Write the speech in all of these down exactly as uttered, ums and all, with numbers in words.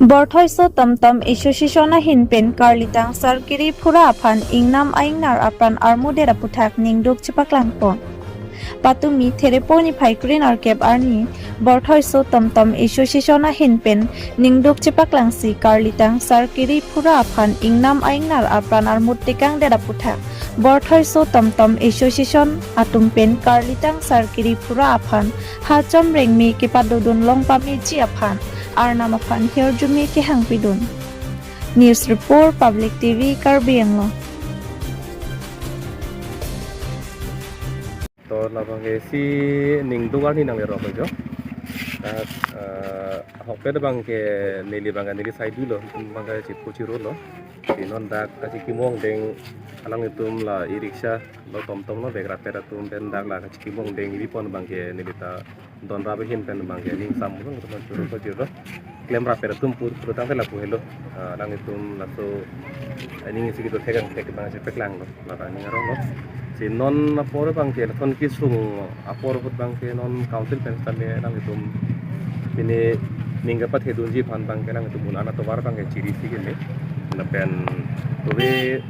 Borthoiso Tomtom Association ahin pen Karlitang Sarkiri Phura aphan ingnam a-ingnar apran armudet aputhak ningduk chepaklangpon. Patumi Therepo niphai kre-nerkep arni Borthoiso Tomtom Association ahin pen ningduk chepaklangsi Karlitang Sarkiri Phura aphan ingnam a-ingnar apran armut tekangdet aputhak Borthoiso Tomtom Association atum pen Karlitang Sarkiri Phura aphan ha chomrengme kepadodun long pameji aphan Arnam aphan hirjume kehangpidun. News Report, Public T V, Karbi Anglong. To labang ke si ningduk arni nanglerok jo. Dak, eh, ahokpet abang ke neli abang ke neli side lo, abang ke chipu chiru lo. Si non dak kachikimo angdeng alanglitum la e-rickshaw lo tomtom lo bag rapet atum pen dak la kachikimo angdeng ipon abang ke neli ta don rap ahin pen abang ke ning sam lo, teman churu ko churu. Klem rapet atum pu putangte lapu helo. Ah, alanglitum laso, eh, ning isi kedo thekang thek abang si paklanglo. Ladak ning arong lo. Si non apor abang ke, lason kesung apor ahut abang ke non council pen sitame alanglitum pine ning kepathedunji aphan abang ke alanglitum un-an atovar abang ke chirisi keme. Lapen tove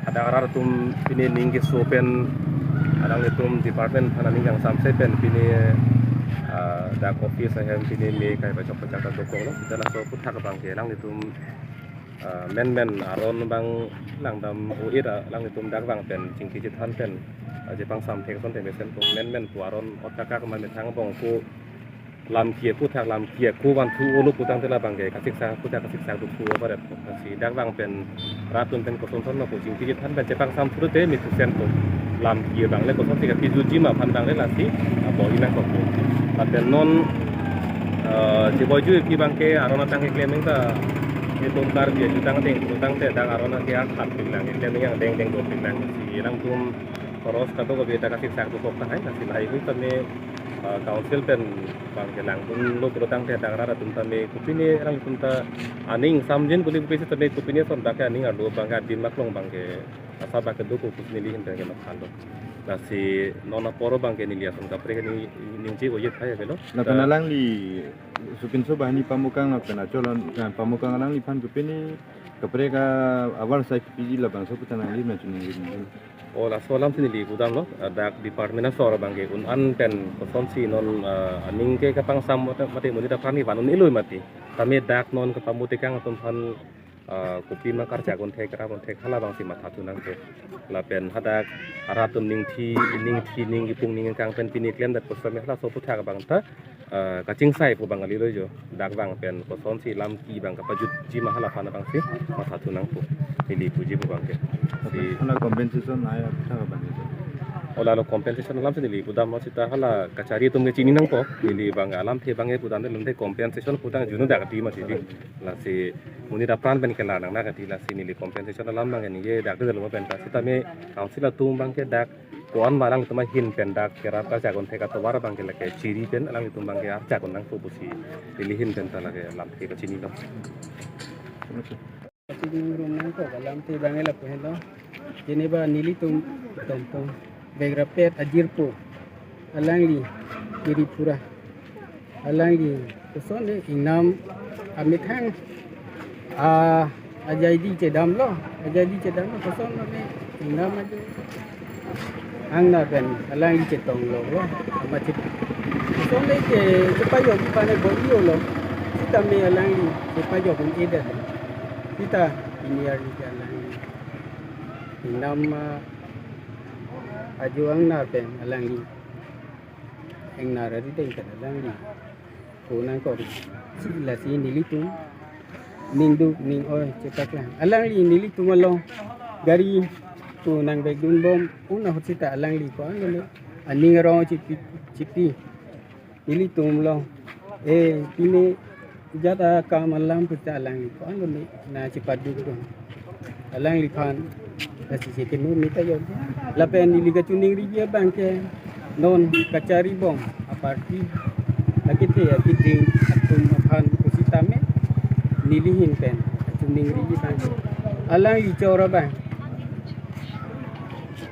hadak arat atum pine ning keso pen alanglitum department aphan aning kangsamse pen pine, ah, dak office ahem pine me kai pachok pachak ta dokok lo. Sita laso aputhak abang ke alanglitum, ah, menmen aron abang langdam o-it alanglitum dak abang pen chingki chethan pen, ah, chepangsam thek ason pen mesen ko menmen pu aron ot kakak ma methang abang ko lamki aputhak lamki ako vanthu-olo putangte labang ke kasiksak aputhak kasiksak dukhu abaret. Si dak abang pen rat atum pen kosonson lo ko chingki chethan pen chepangsam thurute mithusen ko lamki abang le kosonsi kapijuji ma aphan abang le lasi abo inang ko. Lapen non, eh, cheboiju ki abang ke aron atang keklem ta itum Karbi ajutang deng putangte dak aron ke akhat pinglang keklem yang deng deng do pinglang si alanglitum koros kadokave ta kasiksak dokok tahai lasi lahai hui tame, ah, council pen abang ke langdunlo pulotangte dak rat atum tame kopine alanglitum ta aning samjin kuli kopisi tame kopine son dak ke aning arlo abang ke adim maklong abang ke asa abang ke dokok pusi neli ahin pen ke mathalo. Lasi non apor abang ke neli ason kaprek ke ning ningje o-it hai avelo. Lapen ta alangli supinso banghini pamukang lapen acholon, eh, pamukang alangliphan kopine kaprek avarsai piji labangso putang nangli machun nangli. O laso alam si neli pudamlo, ah, dak department asor abang ke un-an pen kosonsi non, ah, aning ke kapangsam mate, mate monit apran ni van un-elo mati. Tame dak non kapamu tekang atum aphan, ah, kopi ma karchak un thek, rap un thek hala abang si mathathu nangpo. Lapen hadak arat atum ningthi, ningthi, ning kipung ning kang pen pine klemdet pusitame halaso aputhak abang ta, eh, kachingsai pu abang kalilo jo. Dak abang pen kosonsi lamki abang kapajutji ma hala aphan abang si mathathu nangpo. Neli puji pu abang ke. Si hala compensation ai aputhak abang ke. O lalo compensation alam si neli pudamlo sita hala kachari atum ke chini nangpo. Neli abang alamthe abang ke pudamde lomde compensation putang junu dak di mati di. Lasi monit apran pen kelang nang nang kati lasi neli compensation alam abang ke ningje dak de lo pen ta sitame council atum abang ke dak ko-an ma alanglitum ahin pen dak kerap karchak un thek atovar abang ke lake chiri pen alanglitum abang ke archak un nangpo pusi neli ahin pen ta lake lamthe kachinilo. Kachiningrum nangkok alamthe abang ke lapu helo. Jeneba nelitum tomtom bag rapet ajirpo alangli Kiri Phura. Alangli koson ne ingnam amethang, ah, ajaidi chedamlo, ajaidi chedamlo koson ne ingnam ajo angna pen alangli chetonglo lo, ama chet-, koson ne ke chepajokji aphan ne bor-ilo, sitame alangli chepajok un-edet. Sita pini arni ke alangli ingnam, ah, ajo angna pen alangli ingnar arideng pen alangli ko nangkok. Lasi nelitum ningduk ning-oi chepaklang. Alangli nelitum along gari ko nang vekdunbom un ahut sita alangli ko-an lone aning arong chipi, chipi. Nelitum along, eh, pine jat akam alam puta alangli ko-an lone nangchepadukdun. Alangliphan lasi chekenu mita yok. Lapen neli kachiningriji abang ke non kacharibom aparty akethe akiding atum aphan pusitame neli ahin pen kachiningriji abang ke alangli chor abang,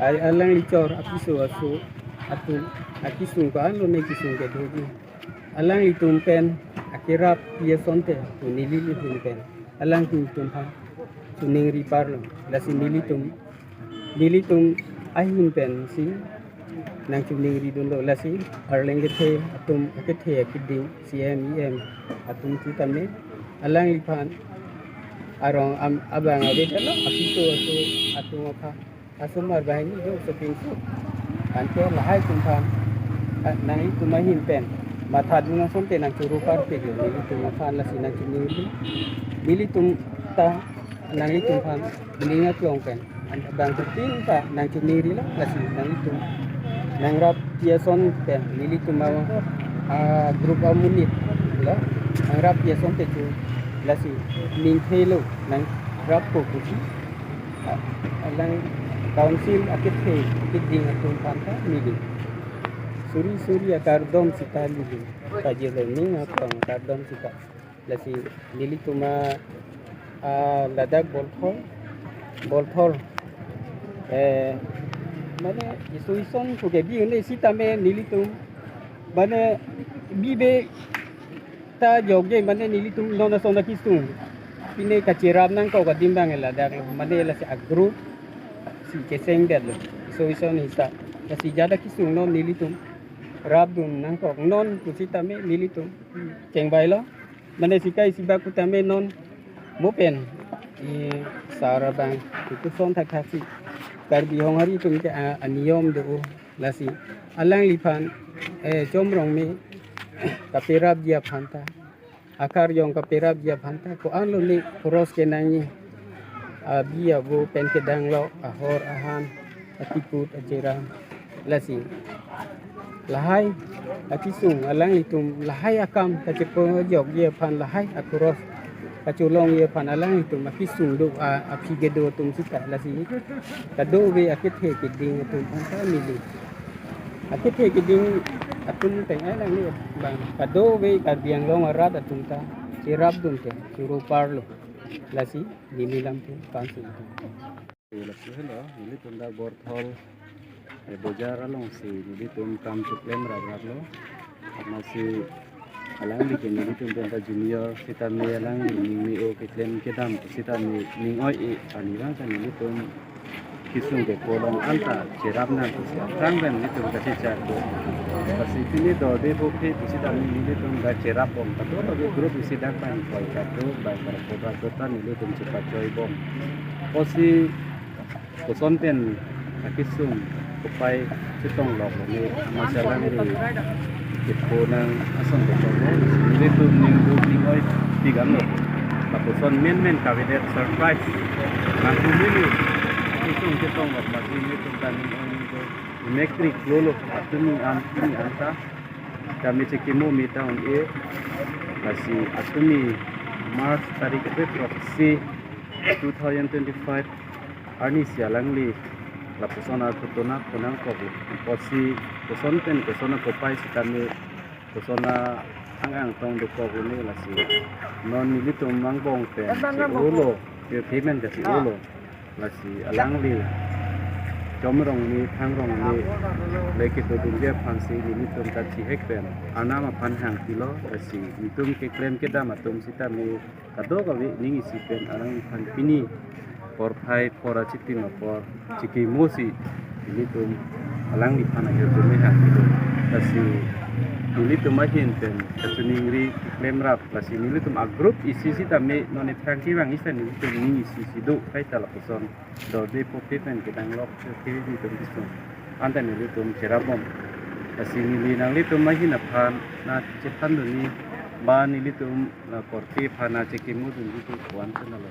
al-, alangli chor apiso aso atum akisung ko-an lone kisung kedoji. Alanglitum pen Akerap pi asonte, to neli ahin pen, alanglitum aphan chiningri parlo. Lasi nelitum, nelitum ahin pensi nangchiningri dunlo. Lasi arleng kethe atum, akethe akeding, C M, E M atum sitame alangliphan arong am-, abang avedetlo, apiso aso atum aphan asomar banghini do sopinso. Anke lahai atum aphan, ah, nanglitum ahin pen matha dun asonte nangchoro parpiklo nelitum aphan. Lasi nangchiningri, nelitum ta nanglitum aphan ning aklong pen, an-, bangphutin ta nangchiningrilo. Lasi nanglitum nangrap pi ason pen nelitum a, ah, group amonit lo, nangrap pi asonte chu, lasi ning thelo, nangrappo pusi, ah, alang council akethe akeding atum aphan ta neli suri suri akardom sita neli pajirlo, ning aklong akardom sita. Lasi nelitum a, ah, ladak Bolthol, Bolthol, eh, mane isu ison suke bi une sitame nelitum mane bibe ta jokje, mane nelitum non ason akesung pine kacherap nangkok adim abang ladak lo, mane lasi a-group si kesengdetlo, isu ison hita. Lasi jada kesung non nelitum rapdun nangkok non pusitame nelitum chengvailo. Mane sikai sibak putame non mo pen, eh, sar abang ipuson thakthak si Karbi Honghari atum ke, ah, aniyom do, lasi alangliphan, eh, Chom Rongme kaperapji aphan ta, akarjong kaperapji aphan ta ko-an lo ne khoros kenangji, abi abo pen kedang lo, ahor ahan, atiput acheram. Lasi lahai akesung, alanglitum lahai akam kachepajokji aphan, lahai akhoros kacholongji aphan alanglitum akesung do, a, aphi kedo atum sita. Lasi kadokave akethe akeding atum aphan ta neli, akethe akeding atum teng ai nangli bang, kadokave Karbi Anglong arat atum ta cherapdun ke choro parlo. Lasi neli lam pen pangsi. Lasi helo, nelitum dak Borthol, eh, bojar alongsi nelitum kam cheklem rapraplo. Amatsi alangli ke nelitum pen ta junior sitame alangli ning me-o, keklem kedam sitame ning oi-e, anivang ta nelitum kesung kepo along anta cherap nang pusi aphrang pen nelitum kachechak do. Lasi pini Dorde Phophe pusitame nelitum dak cherapbom, kadokave group isi dak bang koi kado, bang kar kota kota nelitum chepachoi bom. Pusi koson pen akesung kopai chetong lok lo ne, amatsi alangli kepo nang ason kotong lo. Nelitum ning bu ning oi pik damlo. Lapuson menmen kavedet surprise. Lapu mini akesung chetong lok, amatsi nelitum ta ning oi ning do. Electric lo lo, atumi an, tumi an ta. Kami chekimo me ta un-e. Lasi atumi March tarik kre-throk isi two thousand twenty-five arnisi alangli lapuson arpu tonak ponang kok lo. Pusi koson pen koson akopai sitame koson a-ang-ang tong dokok lo ne, lasi non nelitum angbong pen che-o lo, payment ta che-o lo. Lasi alangli Chom Rongme, Thang Rongme le kedodunji aphansi nelitum ta chihek pen Arnam aphan hangpilo. Lasi nelitum keklem kedam atum sitame kadokave ning isi pen alangliphan pini porphai por achitim apor chekimosi nelitum alangliphan ahirjume hangpilo. Lasi nelitum ahin pen kachiningri klemrap, lasi nelitum a-group isi sitame non ephrang kevang isi ta nelitum ning isi si do, kaita lapuson Dorde Phophe pen kedang lok si ke nelitum kesung anta nelitum cherapbom. Lasi neli nanglitum ahin aphan nangchephan dunji, ba nelitum la korte aphan nangchekimo dunji ke ko-an pen alo.